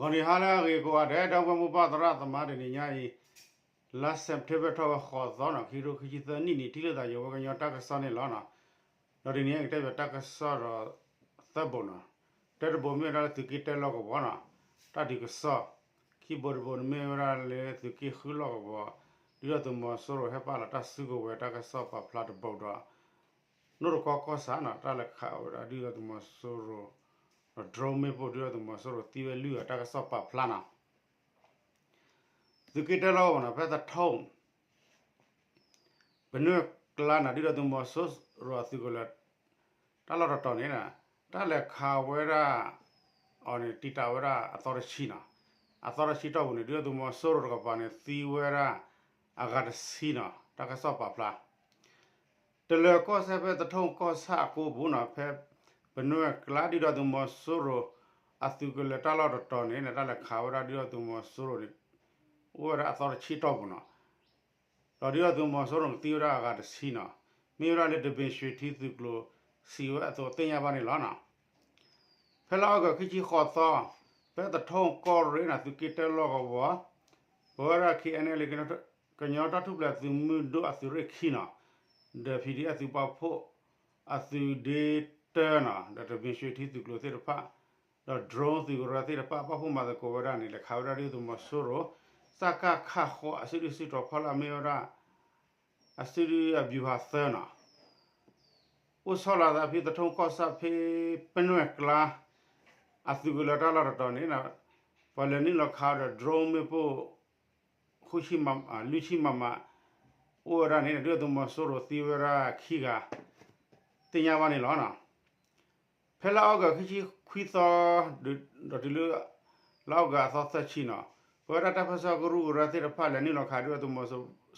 ဂီၤနံၤဟါလၢအဂ့ၤကိးဂၤဒဲး ဒီပုၢ်ဝဲၢ်မိၢ်ပၢ်သရၣ်သမါ တနံၤညါအံၤ လါစဲးပထ့ဘၢၣ်ထီၣ်ဝဲဃိးသီနီၤ ခံကထိခံဆံသၢနံၣ်န့ၣ် ထံၣ်လိာ်သးယိၤဝဲကညီတၢ်ကစီၣ်န့ၣ်လီၤနီၤ. ဒီးတနံၤအံၤကတဲဘၣ်တၢ်ကစီၣ်ဒီးသၢဘိနီၤ. တၢတဘိမ့ၢ်ဝဲဒၣ်လၢသုးက့တၢလီၢ်ကဝီၤနီၤ တၢ်ဒုးကစီၣ်, ခံဘိတဘိန့ၣ်မ့ၢ်ဝဲဒၣ်လၢသုးက့ဃုလီၢ်ကဝီၤ ဒုၣ်ဒါသုးမီၤစိရိၤဟဲပာ်လီၤတၢ်စုကဝဲၤတၢ်ကစီၣ်ပာ်ဖျါတဘိဒီး နိၣ်တကီကီၢ်ဆၣ်နီၤ တၢ်လဲၤခးဝဲဒၣ်ဒုၣ်ဒါသုးမီၤစိရိၤ ဒီး drone မ့ၣ်ပိၢ်ဒုၣ်ဒါသုးမီၤစိရိၤသံဝဲလွံၢ်ဂၤတၢ်ကစီၣ်ပာ်ဖျါနီၤ. သုးက့တၢလီၢ်ကဝီၤနီၤ ဖဲသထူၣ် ပနွဲၢ်ကျါနီၤ ဒုၣ်ဒါသုးမီၤစိရိၤအသုးကလၢၤ တၢ်လီၢ်တတီၤန့ၣ် တၢ်လဲၤခးဝဲဒၣ်အီၤန့ၣ် တံာ်တာ်ဝဲဒၣ်အသီတဆံနီၤ. အသီတဆံတီၢ်ပူၤန့ၣ် ဒုၣ်ဒါသုးမီၤစိရိၤတကပၤန့ၣ် သံဝဲဒၣ်အဂၤတဆံနီၤ တၢ်ကစီၣ်ပာ်ဖျါ တလၢၤကီၢ်စဲၣ်ဖဲသထူၣ်ကီၢ်ဆၣ်အကိပူၤနီၤ ဖဲပနွဲၢ်ကျါဒုၣ်ဒါသုးမီၤစိရိၤ အသုးကလၢၤတၢ်လီၢ်တတီၤန့ၣ် တၢ်လဲၤခးဝဲဒၣ်ဒုၣ်ဒါသုးမီၤစိရိၤန့ၣ် အိၣ်ဝဲဒၣ်အသီတဆံတီၢ်ပူၤနီၤ. ဒီးဒုၣ်ဒါသုးမီၤစိရိၤန့ၣ် သံဝဲဒၣ်အဂၤတဆံနီၤ. မ့ၢ်ဝဲဒၣ်လၢတဘ့ၣ်ရွှ့ၣ်ထံသုးကျိၤ စံးဝဲအသိးသ့ၣ်ညါဘၣ်န့ၣ်လီၤနီၤ. ဖဲလါအီကူးခံဆံဃိးသီ ဖဲသထူၣ်ကီၢ်ရ့ၣ်နီၤ သုးက့တၢလီၢ်ကဝီၤ ပဝဲဒၣ် ခ့ၣ်အဲၣ်အဲၣ်လ့ၣ် ကညီတၢ်ထူၣ်ဖျဲးသုးမုၢ်ဒိၣ်အသုးရ့ၣ်ခံနီၤ ဒီး PDF သုးပာ်ဖှိၣ်အသုးဒ့တၢနီၤ ဒီးတဘ့ၣ်ရွှ့ၣ်ထံသုးကျိၤသ့ၣ်တဖၣ် ဒီး drone သုးကရၢသ့ၣ်တဖၣ် ပာ်ဖှိၣ်မၤသကိးဝဲဒၣ်န့ၣ် လဲၤခးဝဲဒၣ်ဒုၣ်ဒါသုးမီၤစိရိၤ စကခ ဃိး အစုဒုၣ်စုတီၤဖီလာ်မ့ၢ်ဝဲဒၣ် အစုဒုၣ်အဗျူဟာသၢနီၤ အိၣ်ဆီလီၤသးဖဲသထူၣ်ကီၢ်ဆၣ်ဖဲပနွဲၢ်ကျါ အသုးကလၢၤတၢ်လီၢ်တတီၤန့ၣ် ပှၤလဲၤနုာ်လီၤခးဒီး drone မ့ၣ်ပိၢ် ဃုဆံမမ, လွံၢ်ဆံမမ အိၣ်ဝဲဒၣ်န့ၣ် ဒုၣ်ဒါသုးမီၤစိရိၤသံဝဲဒၣ်ခံဂၤ သ့ၣ်ညါဘၣ်န့ၣ်လီၤ. ဖဲလါအီကူးခံဆံခွံသီ ဒီးတုၤလၢ လါအီကူးအသီသၢဆံနီၤ ပဝဲဒၣ်တၢ်ပၢဆှၢကရူၢ်ကရၢသ့ၣ်တဖၣ်လဲၤနုာ်လီၤခးဒုၣ်ဒါသုးမီၤစိရိၤဖဲ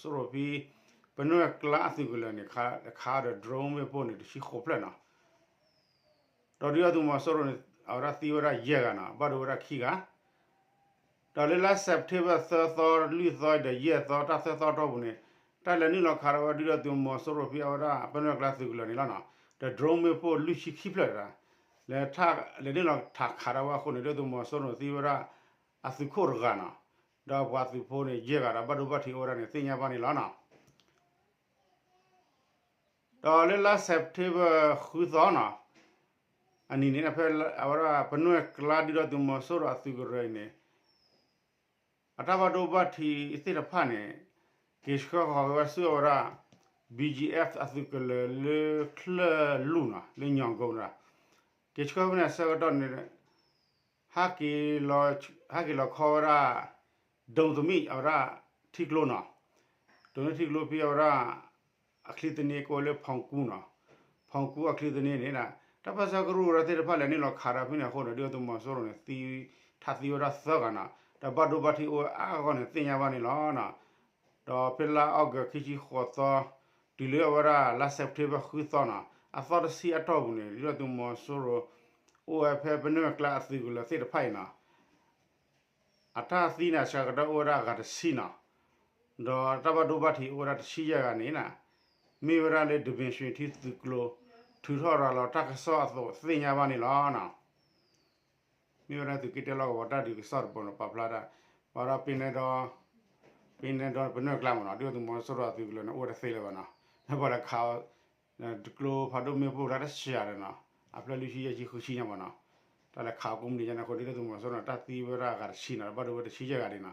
ပနွဲၢ်ကျါအသုးကလၢၤန့ၣ် ခးဒီး drone မ့ၣ်ပိၢ်န့ၣ် တဆံဃိးဖျၢၣ်နီၤ ဒီးဒုၣ်ဒါသုးမီၤစိရိၤန့ၣ် အဝဲဒၣ်သံဝဲဒၣ်ယဲၢ်ဂၤနီၤ ဘၣ်ဒိဝဲဒၣ်ခံဂၤ ဒီးလၢလါစဲးပထ့ဘၢၣ်သၢသီ လွံၢ်သီ ဒီးယဲၢ်သီ တၢ်သၢသီတီၢ်ပူၤန့ၣ် တၢ်လဲၤနုာ်လီၤခးဒီးဝဲဒုၣ်ဒါသုးမီၤစိရိၤဖဲအဝဲဒၣ်ပနွဲၢ်ကျါသုးကလၢၤန့ၣ်လီၤနီၤ ဒီး drone မ့ၣ်ပိၢ်လွံၢ်ဆံခံဖျၢၣ်တဂၤ လဲၤ လဲၤနုာ်လီၤထးခးဒီးဝဲအဃိန့ၣ် ဒုၣ်ဒါသုးမီၤစိရိၤန့ၣ်သံဝဲဒၣ် အသုးခိၣ်တဂၤနီၤ ဒီးပှၤသုးဖိန့ၣ် ယဲၢ်ဂၤဒီးဘၣ်ဒိဘၣ်ထံးအိၣ်ဝဲဒၣ်န့ၣ် သ့ၣ်ညါဘၣ်န့ၣ်လီၤနီၤ. ဒီးလၢလါစဲးပထ့ဘၢၣ်ဃုသီနီၤ အနံၤန့ၣ် ဖဲအဝဲဒၣ်ပနွဲၢ်ကျါဒုၣ်ဒါသုးမီၤစိရိၤအသုးကရၢအံၤန့ၣ် အတၢ်ဘၣ်ဒိဘၣ်ထံးသ့ၣ်တဖၣ်န့ၣ် က့ၤဆှၢဃီၤက့ၤဝဲဆူအဝဲဒၣ် BGF အသုးကလၢၤလၢချၢၣ်လူၢ်နီၤ လၢညီၣ်ကိၤနီၤ က့ၤဆှၢဖဲန့ၣ်အဆၢကတီၢ်န့ၣ် ဟဲက့ၤ ဟဲက့ၤလီၤခီဝဲဒၣ် ဒိသမံၣ်အဝဲဒၣ်ထံကျိနီၤ ဒိသမံၣ်ထံကျိဖဲအဝဲဒၣ် အချံသန့ကိးဝဲလၢဖီၣ်ကူနီၤ ဖီၣ်ကူအချံသန့န့ၣ် တၢ်ပၢဆှၢကရူၢ်ကရၢသ့ၣ်တဖၣ်လဲၤနုာ်လီၤခးဒီးဖဲန့ၣ်အဃိန့ၣ် ဒုၣ်ဒါသုးမီၤစိရိၤန့ၣ် သံ ထးသံဝဲဒၣ်သၢဂၤနီၤ ဒီးဘၣ်ဒိဘၣ်ထံးအိၣ်ဝဲအါအါဂီၢ်ဂီၢ်န့ၣ် သ့ၣ်ညါဘၣ်န့ၣ်လီၤ. ဒီးဖဲလါအီကူးခံဆံဃိးသီ တုၤလၢအဝဲဒၣ်လါစဲးပထ့ဘၢၣ်ဃုသီနီၤ အသီတဆံအတီၢ်ပူၤန့ၣ် ဒုၣ်ဒါသုးမီၤစိရိၤ အိၣ်ဝဲဖဲပနွဲၢ်ကျါအသုးကလၢၤသ့ၣ်တဖၣ်အံၤနီၤ အတၢ်သံန့ၣ် အဆၢကတီၢ်အိၣ်ဝဲဒၣ်အဂၤတဆံနီၤ ဒီးတၢ်ဘၣ်ဒိဘၣ်ထံးအိၣ်ဝဲဒၣ်တဆံယဲၢ်ဂၤန့ၣ် မ့ၢ်ဝဲဒၣ်လၢတဘ့ၣ်ရွှ့ၣ်ထံသုးကျိၤ ထုးထီၣ်ရၤလီၤတၢ်ကစီၣ်အသိးသ့ၣ်ညါဘၣ်န့ၣ်လီၤ. မ့ၢ်ဝဲဒၣ်သုးက့တၢလီၢ်ကဝီၤတၢ်ဒုးကစီၣ်တဘိန့ၣ် ပာ်ဖျါဒၣ် ဘၣ်ဒီးပ့ၤနဲဒီး ပ့ၤနဲဒီးပနွဲၢ်ကျါမ့ၢ်နီၤ ဒုၣ်ဒါသုးမီၤစိရိၤအသုးကလၢၤန့ၣ် အိၣ်ဝဲတသ့လၢၤဘၣ်နီၤ ပှၤလဲၤခး ကျိဖးဒိၣ်မ့ၣ်ပိၢ်တၢ်တဆံးယၤဒီးနီၤ အဖျၢၣ်လွံၢ်ဆံယဲၢ်ဆံဃုဆံညါမ့ၢ်နီၤ တၢ်လဲၤခးကိးမုၢ်နံၤညါန့ၣ်အဃိ ဒုၣ်ဒါသုးမီၤစိရိၤန့ၣ် တၢ်သံဝဲဒၣ်အဂၤတဆံနီၤ ဘၣ်ဒိဝဲတဆံယဲၢ်ဂၤဒံးနီၤ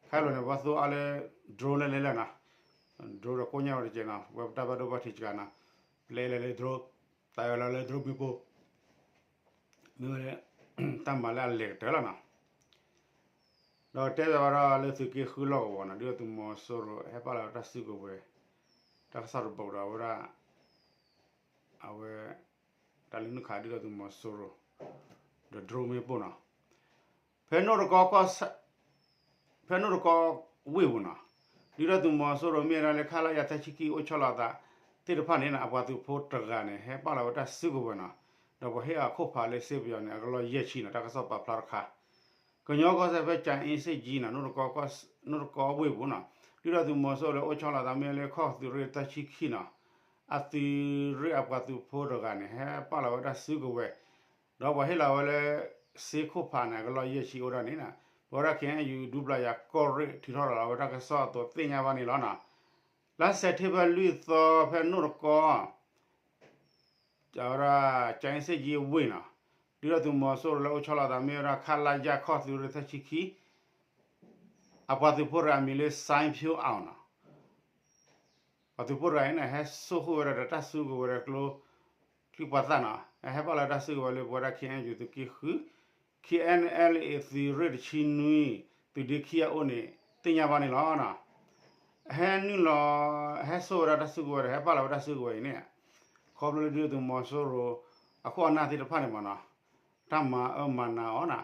ခဲလၢာ်န့ၣ် ပှၤသိအါလၢ drone လဲၤလဲၤလၢနီၤ drone ဒီးကိညါဝဲတကဲးနီၤ ဝဲတၢ်ဘၣ်ဒိဘၣ်ထံးစှၤနီၤ လဲၤလဲၤလၢ drone တၢ်ဝဲလီၤလၢ drone မ့ၣ်ပိၢ် မ့ၢ်ဝဲ တၢ်မၤလၢအလဲၤကတၢၢ်လီၤနီၤ ဒီးတဲဘၣ်ဝဲဒၣ်လၢသုးက့ဃုလီၢ်ကဝီၤနီၤ ဒုၣ်ဒါသုးမီၤစိရိၤ ဟဲပာ်လီၤဝဲတၢ်စုကဝဲၤ တၢ်ကစီၣ်တဘိဒီးအဝဲဒၣ် အဝဲ တၢ်လဲၤနုာ်ခးဒုၣ်ဒါသုးမီၤစိရိၤ ဒီး drone မ့ၣ်ပိၢ်နီၤ ဖဲနိၣ်တကီ ဖဲနိၣ်တကီဝ့ၢ်ပူၤနီၤ ဒုၣ်ဒါသုးမီၤစိရိၤမ့ၢ်ဝဲဒၣ်လၢ ခလရ သၢဆံခံ အိၣ်ဆီလီၤသးသ့ၣ်တဖၣ်န့ၣ် အပှၤသုးဖိတဂၤန့ၣ် ဟဲပာ်လီၤဝဲတၢ်စုကဝဲၤနီၤ ဒီးပှၤဟ့ၣ်အခိၣ်ဖးလၢစ့ပယီၤန့ၣ် အကလီၢ်ယဲၢ်ဆံနီၤ တၢ်ကစီၣ်ပာ်ဖျါတခါ ကညီကီၢ်စဲၣ်ဖဲ ကၠၤအ့စ့ၣ်ကၠံနီၤ နိၣ်တကီဝ့ၢ်ပူၤနီၤ ဒုၣ်ဒါသုးမီၤစိရိၤလၢအိၣ်ဆီလီၤသးမ့ၢ်လၢခီၣ်သုးရ့ၣ်သၢဆံခံနီၤ အသုးရ့ၣ်အပှၤသုးဖိတဂၤန့ၣ် ဟဲပာ်လီၤဝဲတၢ်စုကဝဲၤ ဒီးပှၤဟ့ၣ်လီၤဝဲလၢ စ့ခိၣ်ဖးန့ၣ် အကလီၢ်ယဲၢ်ဆံအိၣ်ဒၣ်န့ၣ် ပဝဲဒၣ် ခ့ၣ်အဲၣ်ယူၣ် ဒူပျၢ်ယၤကီၢ်ရ့ၣ် ထုးထီၣ်ရၤလီၤဝဲတၢ်ကစီၣ်အသိးသ့ၣ်ညါဘၣ်န့ၣ်လီၤနီၤ. လါစဲးပထ့ဘၢၣ်လွံၢ်သီဖဲနိၣ်တကီ အဝဲဒၣ် ကၠဲစ့ၣ်ကၠံအဝ့ၢ်နီၤ, ဒုၣ်ဒါသုးမီၤစိရိၤလၢအိၣ်ဆီလီၤသးမ့ၢ်ဝဲဒၣ် ခလရ ခီၣ်သုးရ့ၣ်သၢဆံခံ အပှၤသုးဖိတဂၤအမံၤလၢ စဲဖၠိအီၤနီၤ. ပှၤသုးဖိတဂၤအံၤန့ၣ် ဟဲစိာ်ဃုာ်ဝဲဒၣ်ဒီးတၢ်စုကဝဲၤဒီးကျိချံမျိာ်သၣ်နီၤ, ဟဲဟဲပာ်လီၤတၢ်စုကဝဲၤလၢပဝဲဒၣ် ခ့ၣ်အဲၣ်ယူၣ် သုးက့ဃု ခ့ၣ်အဲၣ်အဲၣ်လ်အ့ သုးရ့ၣ်တဆံနွံ သုးဒ့ခံအအိၣ်န့ၣ် သ့ၣ်ညါဘၣ်န့ၣ်လီၤ. ဟဲနုာ်လီၤ ဟဲစိာ်ဝဲဒၣ်တၢ်စုကဝဲၤဒီး ဟဲပာ်လီၤဝဲတၢ်စုကဝဲၤအံၤန့ၣ် ခီဖျိလၢဒုၣ်ဒါသုးမီၤစိရိၤ အခိၣ်အနၢ်သ့ၣ်တဖၣ်န့ၣ်မးနီၤ, တၢ်မၤအၢမၤနးအီၤနီၤ,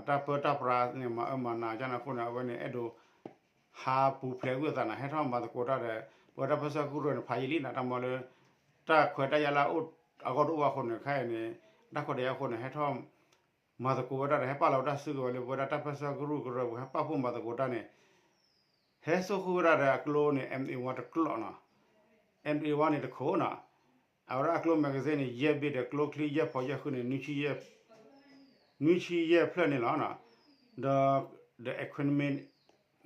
တၢ်ပၢတၢ်ပြးန့ၣ် မၤအၢမၤနးအီၤန့ၣ်အဃိန့ၣ် အဝဲန့ၣ် အဲၣ်ဒိး ဟးပူၤဖျဲးကွံာ်အသးန့ၣ် ဟဲထီၣ်မၤသကိးတၢ်ဒီး ပဝဲဒၣ်တၢ်ပၢဆှၢကရူၢ်န့ၣ် ဖးယံာ်လံနီၤ, တၢ်မၤလၢ တၢ်ခွဲးတၢ်ယာ်လၢအဂီၢ်တအိၣ်ဘၣ်အဃိန့ၣ် ခဲအံၤန့ၣ် တၢ်ခွဲးတၢ်ယာ်အဃိန့ၣ် ဟဲထီၣ်မၤသကိးဝဲဒၣ်ဒီး ဟဲပာ်လီၤဝဲတၢ်စုကဝဲၤလၢပဝဲဒၣ်တၢ်ပၢဆှၢကရူၢ်ကရၢပူၤ ဟဲပာ်ဖှိၣ်မၤသကိးတၢ်န့ၣ် ဟဲစိာ်ဃုာ်ဝဲဒၣ်ဒီးအကျိန့ၣ် M A one တကျိာ်နီၤ, M A one န့ၣ်တခိၣ်နီၤ, အဝဲဒၣ်အကျိ magazine န့ၣ် ယဲၢ်ဘ့ၣ်ဒီးကျိချံယဲၢ်ဖီယဲၢ်ဃုန့ၣ် နွံဆံယဲၢ်ဖျၢၣ်န့ၣ်လီၤ. ဒီး the equipment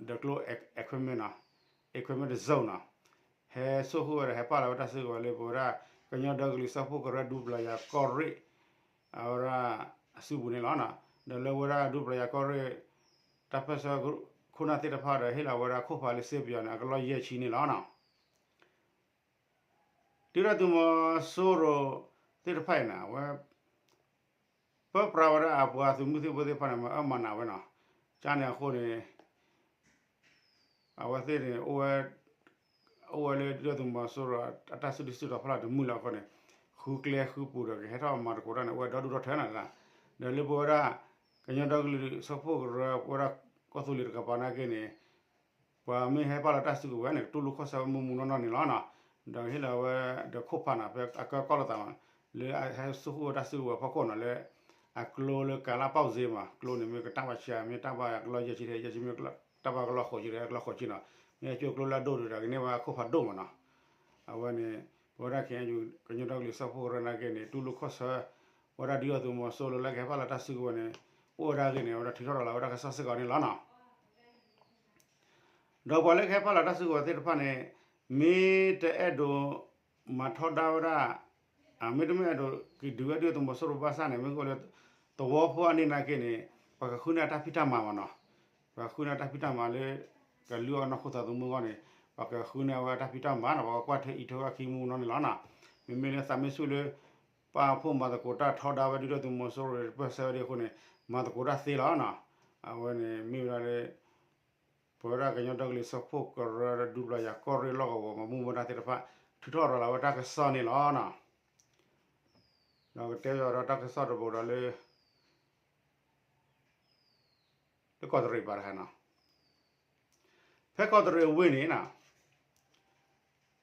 ဒီးကျိ equipment နီၤ, equipment တစိၤနီၤ, ဟဲစိာ်ဃုာ်ဝဲဒီး ဟဲပာ်လီၤဝဲတၢ်စုကဝဲၤလၢပဝဲဒၣ် ကညီဒီကလုာ်စၢဖှိၣ်ကရၢ ဒူပျၢ်ယၤကီၢ်ရ့ၣ် အဝဲဒၣ်အစုပူၤန့ၣ်လီၤ. ဒီးလၢဝဲဒၣ်ဒူပျၢ်ယၤကီၢ်ရ့ၣ် တၢ်ပၢဆှၢခိၣ်နၢ်သ့ၣ်တဖၣ်ဒီး ဟ့ၣ်လီၤဝဲဒၣ်ခိၣ်ဖးလၢစ့ပယီၤန့ၣ် အကလီၢ်ယဲၢ်ဆံန့ၣ်လီၤ. ဒုၣ်ဒါသုးမီၤစိရိၤသ့ၣ်တဖၣ်အံၤန့ၣ် အဝဲ ပၢပြးဝဲဒၣ်အပှၤသုးမုၢ်သံၣ်ဘိသ့ၣ်တဖၣ်န့ၣ် မၤအၢမၤနးဝဲနီၤ, ကန့ၣ်အဃိန့ၣ် အဝဲသ့ၣ်န့ၣ် အိၣ်ဝဲလၢဒုၣ်ဒါသုးမီၤစိရိၤအတၢ်စုဒုၣ်စုတီၤဖီလာ်တမုာ်လၢၤအဃိန့ၣ် ဃုကျဲဃုပူၤဒီးကဟဲထီၣ်မၤသကိးတၢ်န့ၣ် အိၣ်ဝဲဒီဒူၣ်ဒီထၢနီၤ, ဒီးလၢပဝဲဒၣ် ကညီဒီကလုာ်စၢဖှိၣ်ကရၢ ပဝဲဒၣ်ကီၢ်သူလ့ၤတကပၤနာ်က့န့ၣ် ပှၤမ့ၢ်ဟဲပာ်လီၤတၢ်စုကဝဲၤန့ၣ် ကတူၢ်လိာ်ခီၣ်ဆၢဝဲမုာ်မုာ်နီၢ်နီၢ်န့ၣ်လီၤနီၤ. ဒီးဟ့ၣ်လီၤဝဲဒီးခိၣ်ဖးနီၤ ဖဲအကၢကီၢ်လိာ်သးမး လၢအဟဲစိာ်ဃုာ်ဝဲတၢ်စုကဝဲၤဖီခိၣ်နီၤ လၢအကျိလၢကၤလၢပီၣ်စ့မး ကျိန့ၣ်မ့ၢ်ကတၢ်ဘၣ်ဆံး မ့ၢ်တၢ်ဘၣ်ကလီၢ်ယဲၢ်ဆံ ယဲၢ်ဆံမ့ၢ် တၢ်ဘၣ်ကလီၢ်ဃိးဆံဒီးကလီၢ်ဃိးဆံနီၤ မ့ၢ်အကၠိကျိလၢအဒိၣ်ဒီးကန့ၢ်ဝဲခိၣ်ဖးဒိၣ်မးနီၤ. အဝဲန့ၣ် ပဝဲဒၣ်ခဲအံၤ ကညီဒီကလုာ်စၢဖှိၣ်ကရၢနာ်က့န့ၣ် တူၢ်လိာ်ခီၣ်ဆၢ ဝဲဒၣ်ဒုၣ်ဒါသုးမီၤစိရိၤလၢကဟဲပာ်လီၤတၢ်စုကဝဲၤန့ၣ် အိၣ်ဝဲဒၣ်အဂ့ၢ်န့ၣ် အဝဲဒၣ်ထုးထီၣ်ရၤလီၤဝဲဒၣ်ကစီၣ်စ့ၢ်ကီးန့ၣ်လီၤနီၤ. ဒီးပှၤလၢကဟဲပာ်လီၤတၢ်စုကဝဲၤသ့ၣ်တဖၣ်န့ၣ် မ့ၢ်တအဲၣ်ဒိးမၤထီဒါဝဲဒၣ် မ့တမ့ၢ်အဲၣ်ဒိးက့ၤဒုးဝဲဒုၣ်ဒါသုးမီၤစိရိၤဘၣ်ဆၣ်န့ၣ် မ့ၢ်ကအိၣ်လၢ သဝီဖိအန့ၣ်နာ်က့န့ၣ် ပှၤကဃုန့ၢ်တၢ်ဖံးတၢ်မၤမးနီၤ. ပှၤဃုန့ၢ်တၢ်ဖံးတၢ်မၤလၢ ကလုၢ်အီၣ်နီၢ်ခိသးသမူအဂီၢ်န့ၣ် ပှၤကဃုန့ၢ်ဝဲတၢ်ဖံးတၢ်မၤနီၤ ပှၤကကွၢ်ထွဲအံးထွဲဝဲခံမူနီၢ်န့ၣ်လီၤနီၤ. မ့မ့ၢ်လၢသးမ့ၢ်ဆူၣ်လၢ ပာ်ဖှိၣ်မၤသကိးတၢ်ထီဒါဝဲဒုၣ်ဒါသုးမီၤစိရိၤ ပၢၢ်ဆၢဝဲဒၣ်အဃိန့ၣ် မၤသကိးတၢ်သ့လီၤနီၤ. အဝဲန့ၣ်မ့ၢ်ဝဲဒၣ်လၢ ပဝဲဒၣ်ကညီဒီကလုာ်စၢဖှိၣ်ကရၢ ဒူပျၢ်ယၤကီၢ်ရ့ၣ်လီၢ်ကဝီၤ မၤမူမဒါသ့ၣ်တဖၣ် ထုးထီၣ်ရၤလီၤဝဲတၢ်ကစီၣ်န့ၣ်လီၤနီၤ. ဒီးကတဲဘၣ်ဒီးတၢ်ကစီၣ်တဘိဒီးလၢ လၢကီးတရံးပၤတခါနီၤ. ဖဲကီးတရံးဝ့ၢ်န့ၣ်နီၤ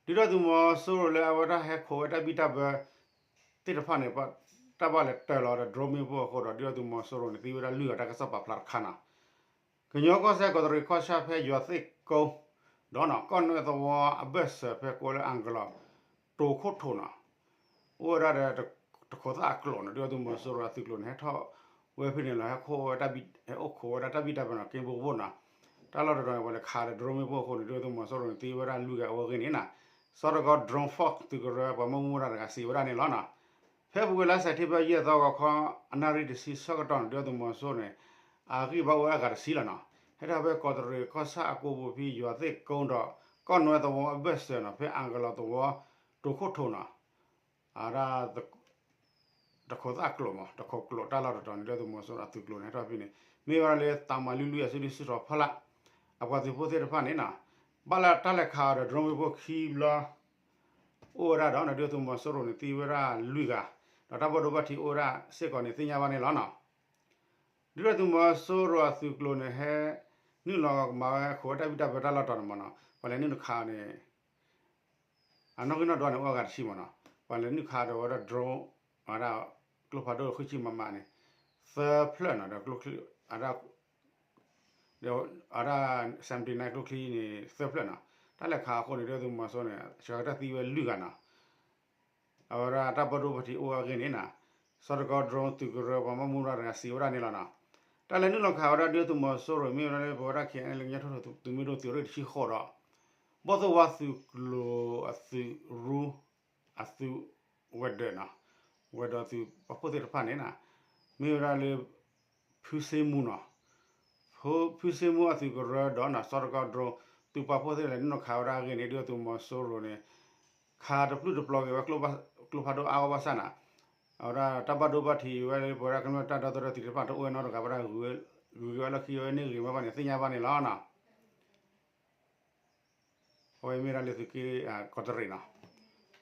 ဒုၣ်ဒါသုးမီၤစိရိၤလၢအဝဲဒၣ်ဟဲခိးဝဲတၢ်ဘံၣ်တၢ်ဘၢသ့ၣ်တဖၣ်န့ၣ် တၢ်ဘၣ်လဲၤတၢၤလီၤဒီး drone မ့ၣ်ပိၢ်အဃိဒီး ဒုၣ်ဒါသုးမီၤစိရိၤန့ၣ် သံဝဲဒၣ်လွံၢ်ဂၤ တၢ်ကစီၣ်ပာ်ဖျါတခါနီၤ. ကညီကီၢ်စဲၣ်ကီးတရံးကီၢ်ဆၣ်ဖဲယွၤသ့ၣ်ကိဒီးနီၤ ကီၢ်နွဲသဝီအဘၢၣ်စၢၤဖဲကိးလၢအၣ်ကလီၤ တိၤခိၣ်ထိးနီၤ အိၣ်ဝဲဒၣ်ဒီး တခိးသၣ်အကျိာ်နီၤ ဒုၣ်ဒါသုးမီၤစိရိၤအသုးကျိၤန့ၣ် ဟဲထီၣ်ဝဲဖဲန့ၣ်လီၤ ဟဲခိးဝဲ ဟဲအိၣ်ခိးဝဲဒၣ်တၢ်ဘံၣ်တၢ်ဘၢနီၤ က့ဘိကဘိနီၤ တၢ်လီၢ်တတီၤန့ၣ် ပှၤလဲၤခးဒီး drone မ့ၣ်ပိၢ်အဃိန့ၣ် ဒုၣ်ဒါသုးမီၤစိရိၤန့ၣ် သံဝဲဒၣ်လွံၢ်ဂၤအဝဲဂ့ၢ်န့ၣ်နီၤ စီၤတကီ drone force သုးကရၢ ပှၤမၤမူဒါတဂၤစံးဝဲဒၣ်န့ၣ်လီၤနီၤ. ဖဲပူၤကွံာ်လါစဲးပထ့ဘၢၣ်ယဲၢ်သီ ဂီၤခီ အနၣ်ရံၣ်တဆံဆၢကတီၢ်န့ၣ် ဒုၣ်ဒါသုးမီၤစိရိၤန့ၣ် အဂံၢ်ဘါအိၣ်ဝဲအဂၤတဆံလီၤနီၤ ဟဲထီၣ်ဖဲကီးတရံးကီၢ်ဆၣ်အကိာ်ပူၤဖဲယွၤသ့ၣ်ကိဒီး ကီၢ်နွဲသဝီအဘၢၣ်စၢၤနီၤ ဖဲအၣ်ကလီၤသဝီ တိၤခိၣ်ထိးနီၤ အဒၣ် တခိးသၣ်ကျိာ်မး တခိးကျိာ်တၢ်လီၢ်တတီၤန့ၣ် ဒုၣ်ဒါသုးမီၤစိရိၤအသုးကျိၤန့ၣ် ဟဲထီၣ်ဖဲန့ၣ် မ့ၢ်ဝဲဒၣ်လၢသးမၤလုၢ်လုၢ်အစုဒုၣ်စုတီၤဖီလာ် အပှၤသုးဖိသ့ၣ်တဖၣ်န့ၣ်နီၤ ဘၣ်လၢတၢ်လဲၤခးအီၤဒီး drone မ့ၣ်ပိၢ်ခံဘျီ အိၣ်ဝဲဒၣ်ဒီး ဒုၣ်ဒါသုးမီၤစိရိၤန့ၣ် သံဝဲဒၣ်လွံၢ်ဂၤ ဒီးတၢ်ဘၣ်ဒိဘၣ်ထံးအိၣ်ဝဲဒၣ်စ့ၢ်ကီးန့ၣ်သ့ၣ်ညါဘၣ်န့ၣ်လီၤနီၤ. ဒုၣ်ဒါသုးမီၤစိရိၤအသုးကျိၤန့ၣ် ဟဲနုာ်လီၤကမၤဝဲခိးဝဲတၢ်ဘံၣ်တၢ်ဘၢတၢ်လီၢ်တတီၤန့ၣ်မးနီၤ ပှၤလဲၤနုာ်တခးန့ၣ် အနီၣ်ဂံၢ်နီၣ်ဒွးန့ၣ် အိၣ်အဂၤတဆံမးနီၤ ပှၤလဲၤနုာ်ခးဒီးဝဲဒၣ် drone အဒၣ် ကျိဖးဒိၣ်ဃုဆံ MM န့ၣ် သၢဖျၢၣ်နီၤ ဒီးကျိချံ အဒၣ် ဒီးအဒၣ် seventy nine ကျိချံန့ၣ် သၢဖျၢၣ်နီၤ တၢ်လဲၤခးအဃိန့ၣ် ဒုၣ်ဒါသုးမီၤစိရိၤန့ၣ် ဆှၢကတၢၢ်သံဝဲလွံၢ်ဂၤနီၤ အဝဲဒၣ်တၢ်ဘၣ်ဒိဘၣ်ထံးအိၣ်အဂ့ၢ်န့ၣ်နီၤ စီၤတကီ drone သုးကရၢပှၤဘၣ်မူဘၣ်ဒါတဂၤစံးဝဲဒၣ်န့ၣ်လီၤနီၤ. တၢ်လဲၤနုာ်လီၤခးဝဲဒၣ်ဒုၣ်ဒါသုးမီၤစိရိၤ မ့ၢ်ဝဲဒၣ်လၢပဝဲဒၣ် ခဲအံၤလၢကညီထူၣ်ဖျဲးသုးမုၢ်ဒိၣ်သုးရ့ၣ်တဆံဃိးဒီး ဘီၣ်သိၣ်ဝါသုးကျိၤအသုးရူ အသုးဝဲၤဒၢးနီၤ, ဝဲၤဒၢးသုးပာ်ဖှိၣ်သ့ၣ်တဖၣ်န့ၣ်နီၤ, မ့ၢ်ဝဲဒၣ်လၢ ဖုစ့မူနီၤ, ဖုစ့မူအသုးကရၢဒီးနီၤ စီၤတကီ drone သုးပာ်ဖှိၣ်သ့ၣ်လဲၤနုာ်လီၤခးဝဲဒၣ်အဂ့ၢ်န့ၣ် ဒုၣ်ဒါသုးမီၤစိရိၤန့ၣ် ခးတပျုၢ်တပျီၤက့ၤဝဲ ကျိဖးဒိၣ်အါဂီၢ်ဘၣ်ဆၣ်နီၤ, အဝဲဒၣ်တၢ်ဘၣ်ဒိဘၣ်ထံးဝဲလၢပဝဲဒၣ်ကမျၢၢ်တၢ်ဒီသဒၢသ့ၣ်တဖၣ်တအိၣ်ဝဲနီတဂၤဘၣ်ဒၣ် ဂုၤက့ၤဝဲလီၢ်ခံဝဲန့ၣ်ဂ့ၤမးဘၣ်န့ၣ် သ့ၣ်ညါဘၣ်န့ၣ်လီၤနီၤ. အဝဲမ့ၢ်ဒၣ်လၢသုးက့ ကီးတရံးနီၤ,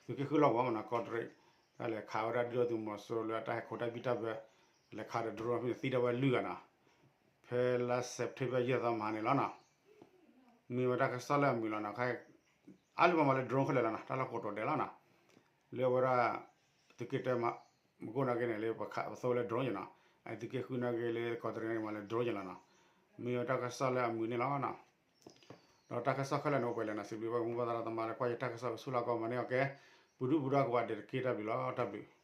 သုးက့ဃုလီၢ်ကဝီၤမနီၤ ကီးတရံး, တၢ်လဲၤခးဝဲဒၣ်ဒုၣ်ဒါသုးမီၤစိရိၤလၢအတၢ်ဟဲခိၣ်တၢ်ဘံၣ်တၢ်ဘၢ, လဲၤခးဒီး drone ဖဲန့ၣ်သံဒၣ်ဝဲလွံၢ်ဂၤနီၤ, ဖဲလါ September ယဲၢ်သီမဟါန့ၣ်လီၤနီၤ, မ့ၢ်ဝဲတၢ်ကစီၣ်လၢအမုာ်လီၤနီၤ, အါလၢပှၤမၤလၢ drone ခဲလၢာ်လီၤနီၤ တၢ်လီၢ်ကိးတိၤဒဲးလီၤနီၤ, လၢအဝဲဒၣ် သုးက့တၢ မကိၢ်နာ်က့န့ၣ် လၢပခးပသိလၢ drone ယနီၤ, အသုးက့ဃုနာ်က့လၢကီးတရံးန့ၣ်မၤလၢ drone ယလီၤနီၤ, မ့ၢ်ဝဲတၢ်ကစီၣ်လၢအမုာ်န့ၣ်လီၤနီၤ, ဒီးတၢ်ကစီၣ်ခဲလၢာ်န့ၣ်အိၣ်ပှဲၤလၢနီၤ, စံးဘျုးပှၤမူဘၣ်သရၣ်သမါလၢကွၢ်ယတၢ်ကစီၣ်ပဆူလၢကီၢ်မၤန့ၢ်အီၤကဲ, ပူၤဒုၣ်ပူၤဒါကဝးဒဲးတက့ၢ်တၢ်ဘျုးလီၤ တၢ်ဘျုး